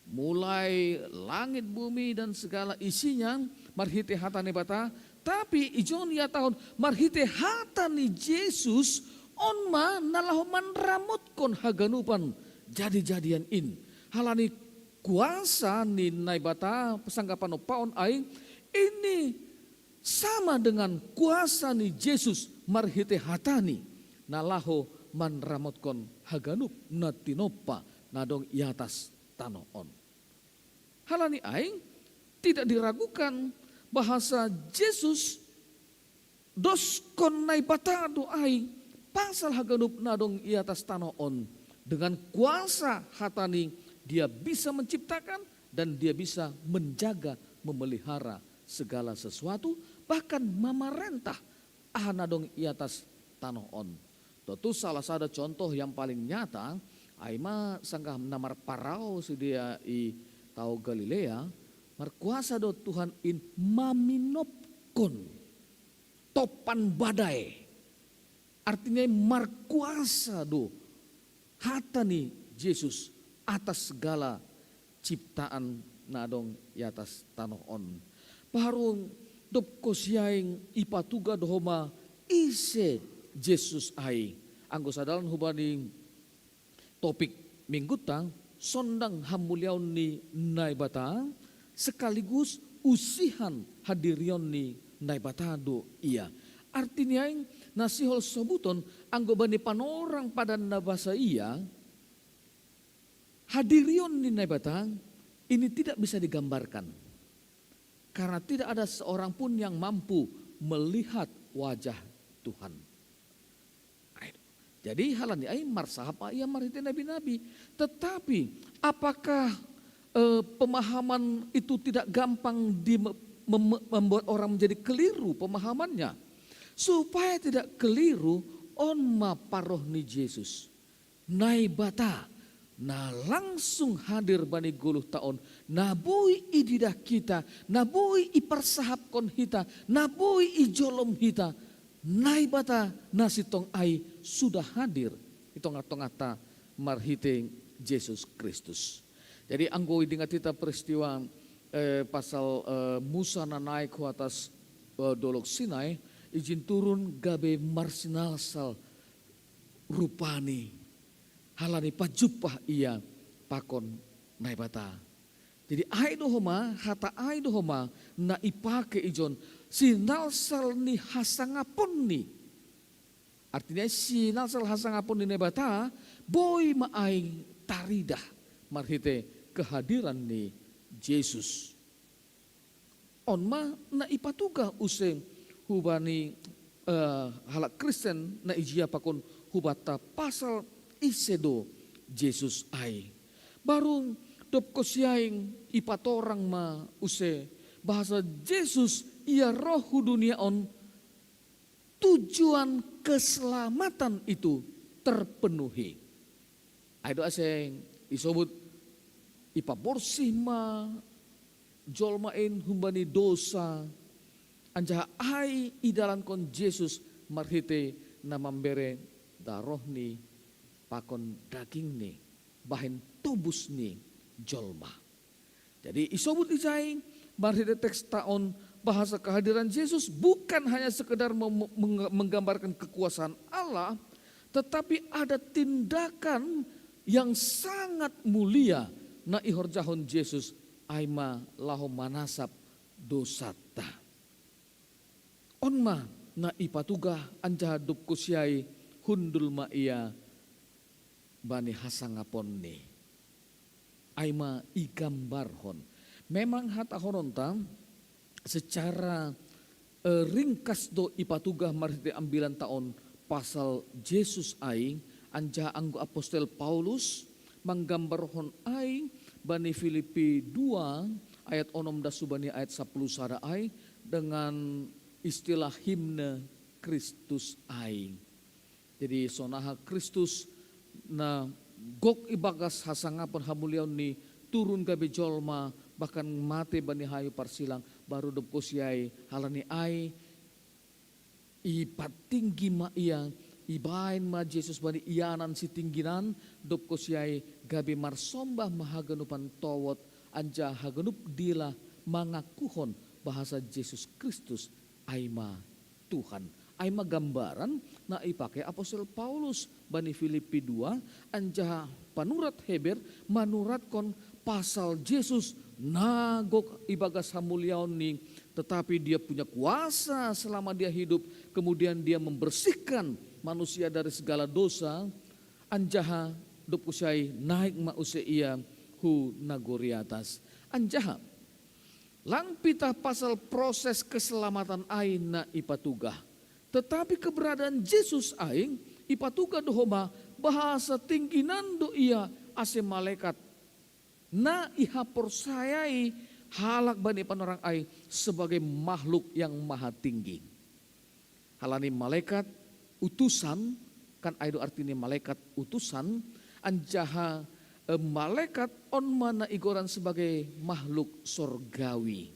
mulai langit bumi dan segala isinya marhite hata Naibata, tapi ijon ia tahun marhite hata ni Yesus on ma na laho manramotkon haganupan jadi-jadian in. Halani kuasa ni Naibata sanggapan opaon ai ini sama dengan kuasa ni Yesus marhite hatani na laho manramotkon haganup na tinompa na dong i atas tanoh on. Halani aing tidak diragukan bahasa Yesus doskon Naibata do ai pasal haganup na dong i atas tanoh on. Dengan kuasa hatani dia bisa menciptakan dan dia bisa menjaga, memelihara segala sesuatu, bahkan memerintah aha na dong i atas tanoh on. Totu salah sada contoh yang paling nyata ai ma sanggah na marparau sidea i tao Galilea, markuasa do Tuhan in maminopkon topan badai. Artinya markuasa do hata ni Yesus atas segala ciptaan na adong i atas tanoh on. Paharung dop kosiaing ipatuga dohoma ise Yesus ai. Anggo sadalan hubani topik mingguta, sondang hamuliaon ni Naibata sekaligus usihan hadirion ni Naibata do ia. Artinya na sihol sobuton anggo bani panorang padan na basa ia, hadirion ni Naibata ini tidak bisa digambarkan. Karena tidak ada seorang pun yang mampu melihat wajah Tuhan. Jadi halani ai marsahap ia marhite nabi-nabi. Tetapi apakah eh, pemahaman itu tidak gampang di, mem, membuat orang menjadi keliru pemahamannya? Supaya tidak keliru, on ma paroh ni Yesus. Naibata na langsung hadir bani goluh taon, na boi ididah hita, na boi iparsahapkon hita, na boi ijolom hita, Naibata na sintong ai sudah hadir di tongah-tongahta marhite Jesus Kristus. Jadi anggo idingat hita peristiwa eh, pasal eh, Musa na naik hu atas eh, dolok Sinai, ijin turun gabe marsinalsal rupani halani pajumpah ia pakon Naibata. Jadi ai do homa, hata ai do homa na ipake ijon sinalsal ni hasangaponni. Artinya sinalsal hasangapon ni Naibata boi ma ai taridah marhite kehadiran ni Jesus. On ma na ipatuga use hubani eh, halak Kristen na ijia pakon hubanta pasal ise do Jesus ai. Baru dop kosiaing ipatorang ma use bahasa Jesus ia roh hu dunia on tujuan keselamatan itu terpenuhi. Ai do ase isobut ipaborsih ma jolma in humbani dosa. Anjaha ai idalankon Jesus marhite na mambere darohni pakon dagingni bahen tobus ni jolma. Jadi isobut ijai, marhite teks taon, bahasa kehadiran Yesus bukan hanya sekedar menggambarkan kekuasaan Allah, tetapi ada tindakan yang sangat mulia na ihorjahon Yesus, ai ma laho manasap dosanta. On ma na ipatugah anjaha dob kosiai hundul ma ia bani hasangaponni. Ai ma igambarhon. Memang hatahononta secara eh, ringkas do ipatugah marhite ambilan taon pasal Jesus ai, anjaha anggo apostel Paulus manggambarhon ai bani Filipi dua ayat onom das hubani ayat sapuluh sada ai dengan istilah himne Kristus ai. Jadi sonaha Kristus na gok ibagas hasangapon hamuliaon ni turun gabe jolma, bahkan mate bani hayu parsilang, baru dob kosiai halani ai ipatinggi ma ia, ibaen ma Jesus bani ianan sitingginan, dob kosiai gabe marsombah ma haganupan towot anjaha haganup dilah mangakuhon bahasa Jesus Kristus ai ma Tuhan. Ai ma gambaran na ipake apostel Paulus bani Filipi dua, anjaha panurat Heber manuratkon pasal Jesus na gok ibagas hamuliaon ni, tetapi dia punya kuasa selama dia hidup, kemudian dia membersihkan manusia dari segala dosa, anjaha dob kosiai naik ma use ia hu nagori atas. Anjaha lang pitah pasal proses keselamatan ai na ipatugah. Tetapi keberadaan Jesus ai ipatugah do homa bahasa tingginan do ia ase malekat na ihaporsayai halak bani panorang ai sebagai makhluk yang maha tinggi. Halani malekat utusan, kan ai do artini malekat utusan, anjaha eh, malekat on ma na igoran sebagai makhluk sorgawi.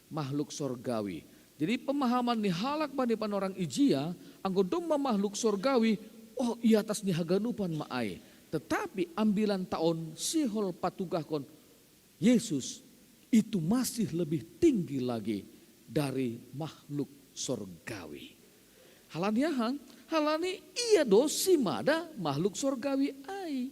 Makhluk sorgawi. Jadi pemahaman ni halak bani panorang ijia, anggo domma makhluk sorgawi, oh i atas ni haganupan ma ai. Tetapi ambilan taon sihol patugahkon Yesus itu masih lebih tinggi lagi dari makhluk sorgawi. Halani aha? Halani ia do simada makhluk sorgawi ai.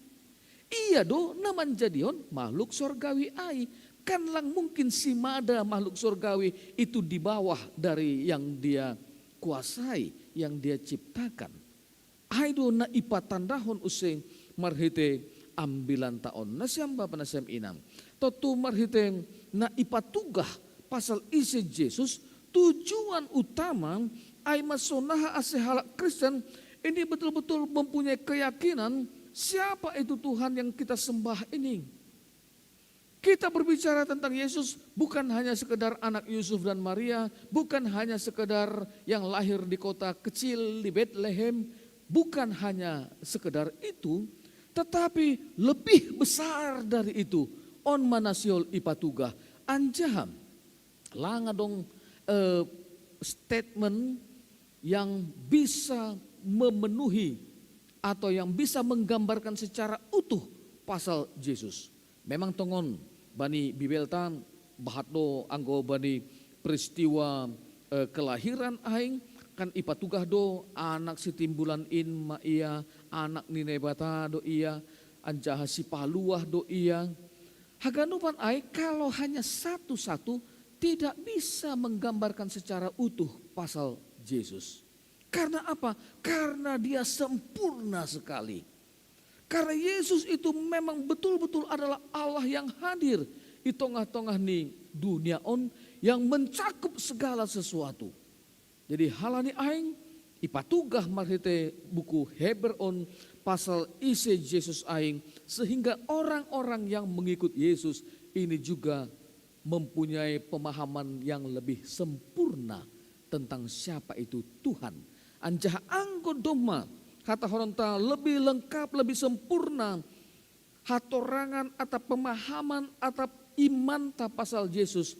Ia do na manjadihon makhluk sorgawi ai. Kan lang mungkin simada makhluk sorgawi itu di bawah dari yang dia kuasai, yang dia ciptakan. Ai do na ipatandahon use marhite ambilan taon. Nasiam bapa nasiam inang. Tontu marhite na ipatugah pasal ise Jesus, tujuan utama ai ma sonaha ase halak Kristen ini betul-betul mempunyai keyakinan siapa itu Tuhan yang kita sembah ini. Kita berbicara tentang Yesus bukan hanya sekedar anak Yusuf dan Maria, bukan hanya sekedar yang lahir di kota kecil di Betlehem, bukan hanya sekedar itu, tetapi lebih besar dari itu. On ma na sihol ipatugah, anjaha lang adong eh, statement yang bisa memenuhi atau yang bisa menggambarkan secara utuh pasal Jesus. Memang tongon bani Bibelta bahat do anggo bani peristiwa eh, kelahiran ai kan ipatugah do anak sitimbulan in ma ia, anak ni Naibata do ia, anjaha sipaluah do ia. Haganupan ai kalau hanya satu-satu tidak bisa menggambarkan secara utuh pasal Jesus. Karena apa? Karena dia sempurna sekali. Karena Yesus itu memang betul-betul adalah Allah yang hadir di tengah-tengah ni dunia on yang mencakup segala sesuatu. Jadi halani aing ipatugah marhite buku Heber on pasal ise Jesus aing sehingga orang-orang yang mengikut Yesus ini juga mempunyai pemahaman yang lebih sempurna tentang siapa itu Tuhan. Anjaha anggo domma hatahononta lebih lengkap, lebih sempurna hatorangan atap pemahaman atap imanta pasal Jesus,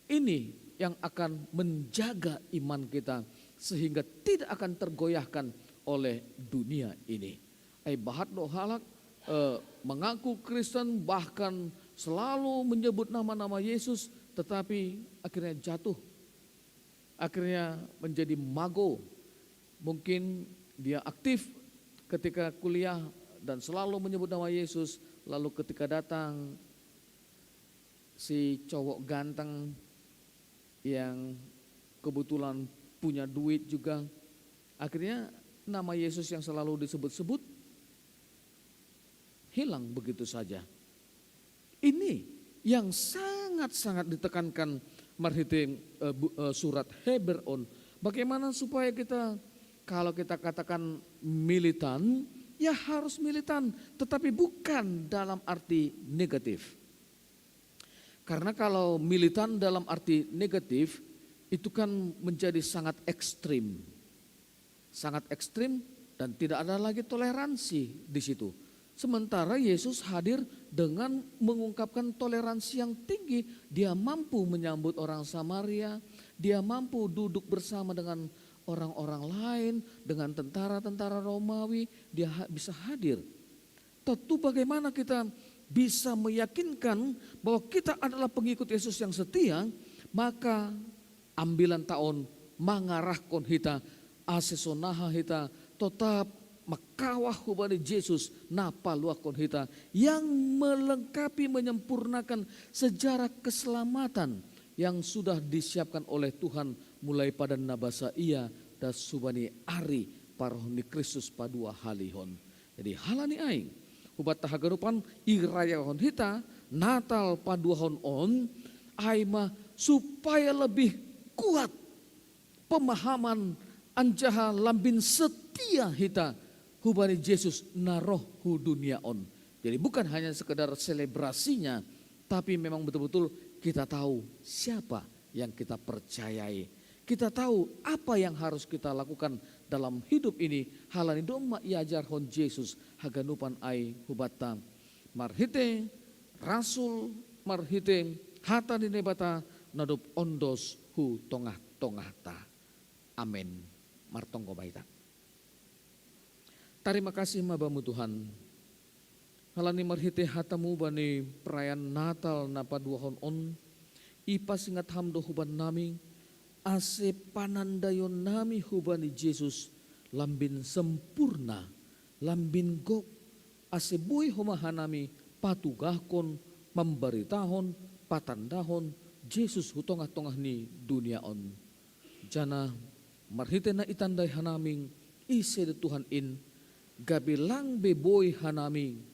ini yang akan menjaga iman kita sehingga tidak akan tergoyahkan oleh dunia ini. Ai bahat do halak eh, mengaku Kristen, bahkan selalu menyebut nama-nama Yesus, tetapi akhirnya jatuh, akhirnya menjadi mago. Mungkin dia aktif ketika kuliah dan selalu menyebut nama Yesus, lalu ketika datang si cowok ganteng yang kebetulan punya duit juga, akhirnya nama Yesus yang selalu disebut-sebut hilang begitu saja. Ini yang sangat-sangat ditekankan marhite, eh, bu- eh, surat Heber on. Bagaimana supaya kita, kalau kita katakan militan, ya harus militan, tetapi bukan dalam arti negatif. Karena kalau militan dalam arti negatif, itu kan menjadi sangat ekstrim. Sangat ekstrim dan tidak ada lagi toleransi di situ. Sementara Yesus hadir dengan mengungkapkan toleransi yang tinggi. Dia mampu menyambut orang Samaria, dia mampu duduk bersama dengan orang-orang lain, dengan tentara-tentara Romawi, dia ha- bisa hadir. Tentu bagaimana kita bisa meyakinkan bahwa kita adalah pengikut Yesus yang setia, maka ambilan taon mangarahkon hita, ase sonaha hita totap makawah hubani Jesus na paluahkon hita, yang melengkapi, menyempurnakan sejarah keselamatan yang sudah disiapkan oleh Tuhan mulai pada nabasa ia das hubani ari paroh ni Kristus paduahalihon. Jadi halani ai, hubat tahaganupan irayahon hita Natal paduahon on, ai ma supaya lebih kuat pemahaman anjaha lambin setia hita hubani Jesus na roh hu dunia on. Jadi bukan hanya sekedar selebrasinya, tapi memang betul-betul kita tahu siapa yang kita percayai. Kita tahu apa yang harus kita lakukan dalam hidup ini. Halani domma iajarhon Jesus haganupan ai hubatta marhite rasul, marhite hata ni Naibata na dob ondos hu tongah-tongahta. Amen. Martonggo ma hita. Tarima kasih ma Bamu Tuhan. Halani marhite hatamu bani perayaan Natal na paduahon on, ipasingat Ham do huban nami, ase panandayon nami hubani Jesus lambin sempurna, lambin gok, ase boi homa hanami patugahkon, mambaritahon, patandahon Jesus hu tongah-tongah ni dunia on. Janah marhite na itandai hanami ise do Tuhan in, gabe lang be boi hanami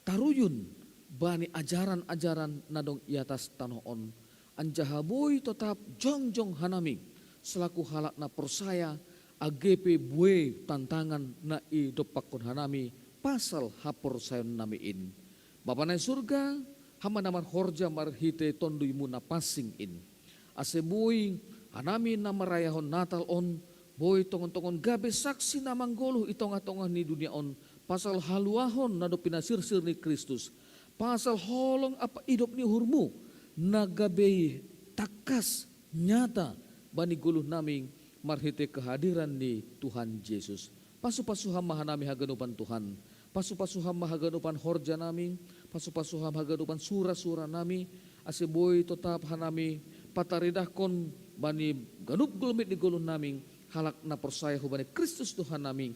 taruyun bani ajaran-ajaran na dong i atas tanoh on, anjaha boi totap jongjong hanami selaku halak na porsaya, age pe buei tantangan na idompakkon hanami pasal haporsayaon nami in. Bapa na i surga, Ham ma na marhorja marhite TonduyMu na pansing in. Ase boi hanami na marayahon Natal on, boi tongon-tongon gabe saksi na manggoluh i tongah-tongah ni dunia on pasal haluahon na dob pinasirsir ni Kristus, pasal holong ampa idop ni uhurMu na gabe tangkas nyata bani goluh nami marhite kehadiran ni Tuhan Jesus. Pasu-pasu Ham ma hanami haganupan Tuhan. Pasu-pasu Ham ma haganupan horja nami, pasu-pasu Ham haganupan sura-sura nami, ase boi totap hanami pataridahkon bani ganup gelmit ni goluh nami, halak na porsaya hubani Kristus do hanami,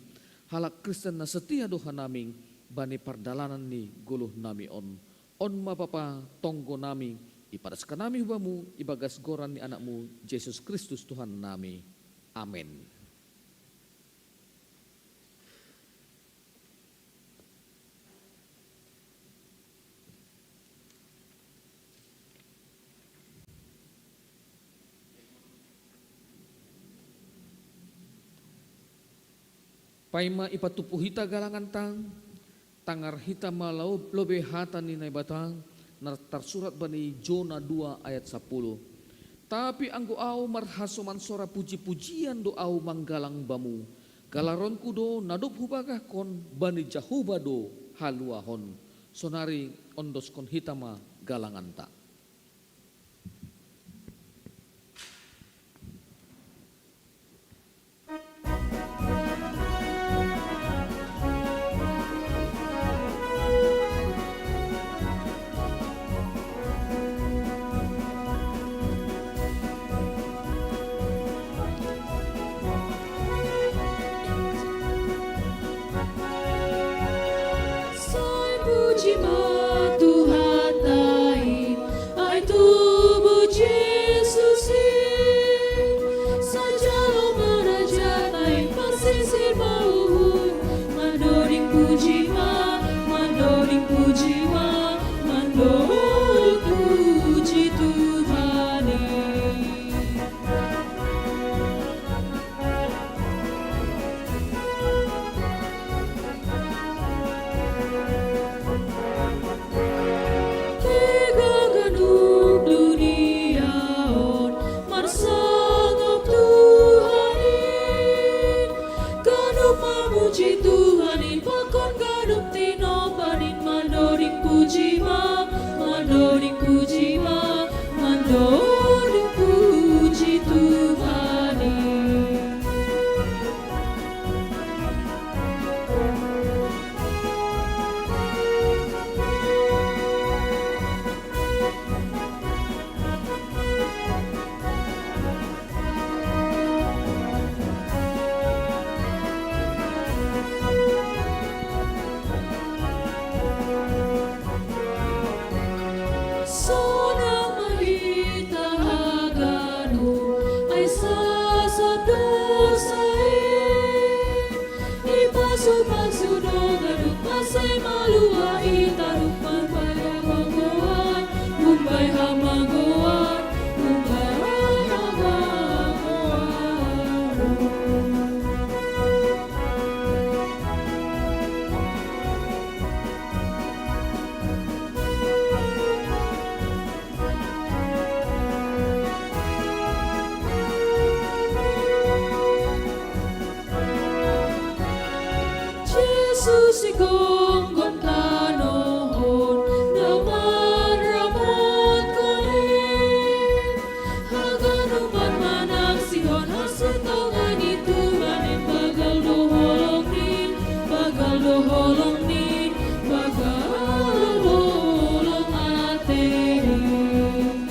halak Kristen na setia do hanami bani pardalanan ni goluh nami on. On ma Bapa tonggo nami, ipadaskan nami hu Bamu ibagas goran ni AnakMu Jesus Kristus Tuhan nami. Amen. Paima ipatupu hita galanganta, tangar hita ma lobei hata ni Naibata na tarsurat bani Jona dua ayat sapuluh. Tapi anggo ahu marhasoman sora puji-pujian do ahu manggalang Bamu. Galaronku do na dob hubagahkon, bani Jahowa do haluahon. Sonari ondoskon hita ma galanganta. Tuhan tain, ai tubuh Jesusin, sajalo maraja tain, pasisir mauhur, mandoding puji ma, mandoding puji ma, mandoding puji Tuhanin. Kega ganup dunia on marsangap Tuhanin, ganup mamuji Tuhanin, pakon ganup tinopanin, mandoding puji ma, mandoding puji ma, mandoding puji Tuhanin. Sonang ma hita haganup, ai sasap dosain. Ipasu-pasu do ganup, asai malua i tanup, umbai Ham magoan, umbai Ham magoan, umbai Ham magoan. Jesus i gomgom tanoh on, na manramotkon in. Haganupan manaksihon hasintongan ni Tuhan in, banggal do holong nin, banggal do holong nin, banggal do holong atei nin.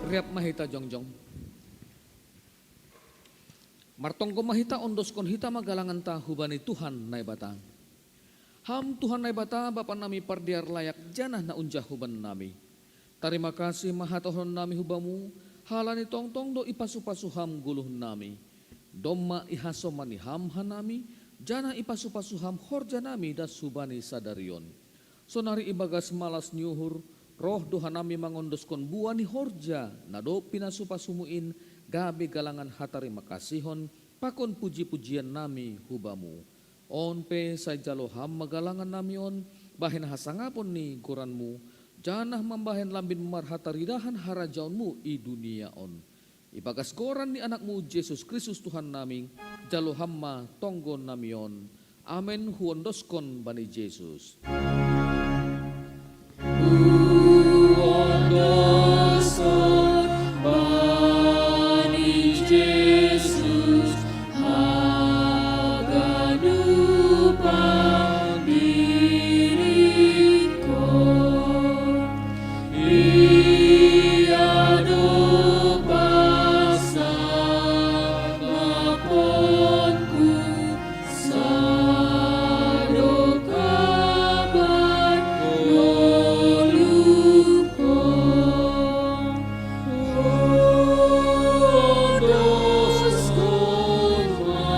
Riap ma hita jongjong. Martonggo ma hita, ondoskon hita ma galanganta hubani Tuhan Naibata. Ham Tuhan Naibata, Bapa nami pardear layak janah na unjah huban nami. Tarima kasih ma hatohonon nami hu Bamu, halani tongtong do ipasu-pasu Ham goluh nami. Domma ihasomani Ham hanami, janah ipasu-pasu Ham horja nami das hubani sadari on. Sonari ibagas malas ni uhur, roh do hanami mangondoskon buah ni horja na dob pinasu-pasumu in, gabe galangan hatarima kasihon pakon puji-pujian nami hu Bamu. On pe sai jalo Ham ma galangan nami on, bahen hasangapon ni goranMu, janah mambahen lambin marhataridahan harajaonMu i dunia on. Ibagas goran ni AnakMu Jesus Kristus Tuhan nami, jalo Ham ma tonggo nami on. Amen, huondoskon bani Jesus. Huondoskon bani Jesus haganupan diringkon. Ia do pasangaponku, sadok kabar ngoluhkon. Huondoskon ma.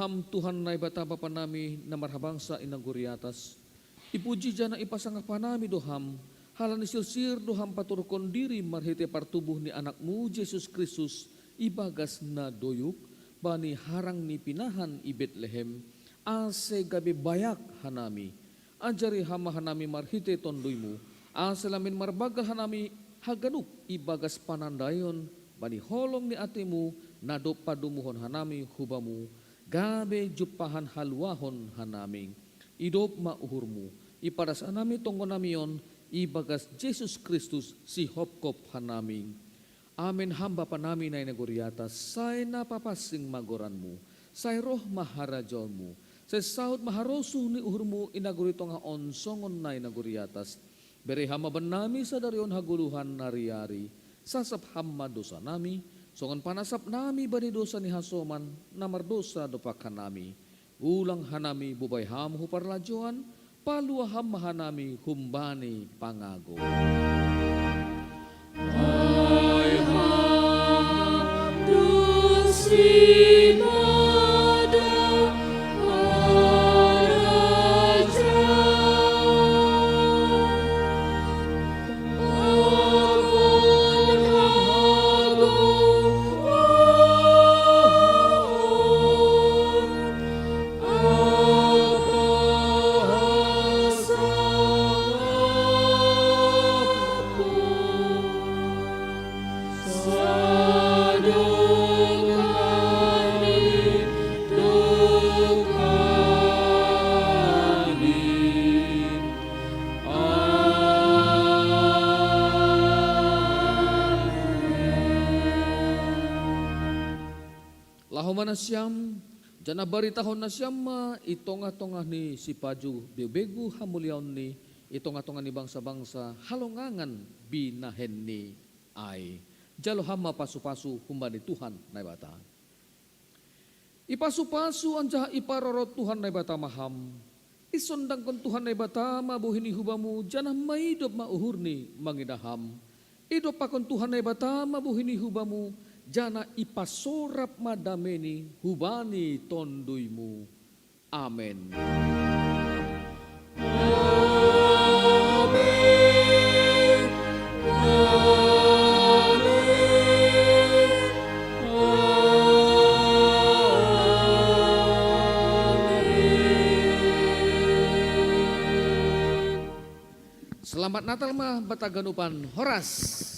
Ham Tuhan Naibata Bapa nami na marhabangsa i nagori atas, ipuji janah ipasangap hanami do Ham, halani sirsir do Ham paturuhkon diri marhitei partubuh ni AnakMu Jesus Kristus ibagas na doyuk, bani harang ni pinahan i Betlehem, ase gabe bayak hanami. Ajari Ham ma hanami marhite Tonduymu, ase lamen marbagal hanami haganup ibagas panandaion bani holong ni atemu, na dob padumuhon hanami hu Bamu, gabe jumpahan haluahon hanami. Idop ma uhurMu, ipadas hanami tonggonami on ibagas Jesus Kristus, sihopkop hanami. Amen. Ham Bapa nami na i nagori atas, sai na papansing ma goranMu, sai roh ma harajaonMu, sai saud ma harosuh ni uhurMu i nagori tongah on songon na i nagori atas. Bere Ham ma bannami sadari on hagoluhan na riari, sasap Ham ma dosanami, songon panasapnami bani dosa ni hasoman na mardosa dompak hanami. Ulang hanami bobai Ham hu parlajouan, palua Ham ma hanami humbani pangago. Laho ma nasiam, janah baritahon nasiam ma i tongah-tongah ni sipaju begu-begu hamuliaonni, i tongah-tongah ni bangsa-bangsa halongangan binahenni ai. Jalo Ham ma pasu-pasu humbani Tuhan Naibata. Ipasu-pasu anjaha iparorot Tuhan Naibata ma Ham. Isondangkon Tuhan Naibata ma bohiNi hu Bamu, janah maidop ma uhurNi mangidah Ham. Idompakkon Tuhan Naibata ma bohiNi hu Bamu, janah ipasorap ma dameNi hubani Tonduymu. Amen. Selamat Natal ma banta haganupan, horas.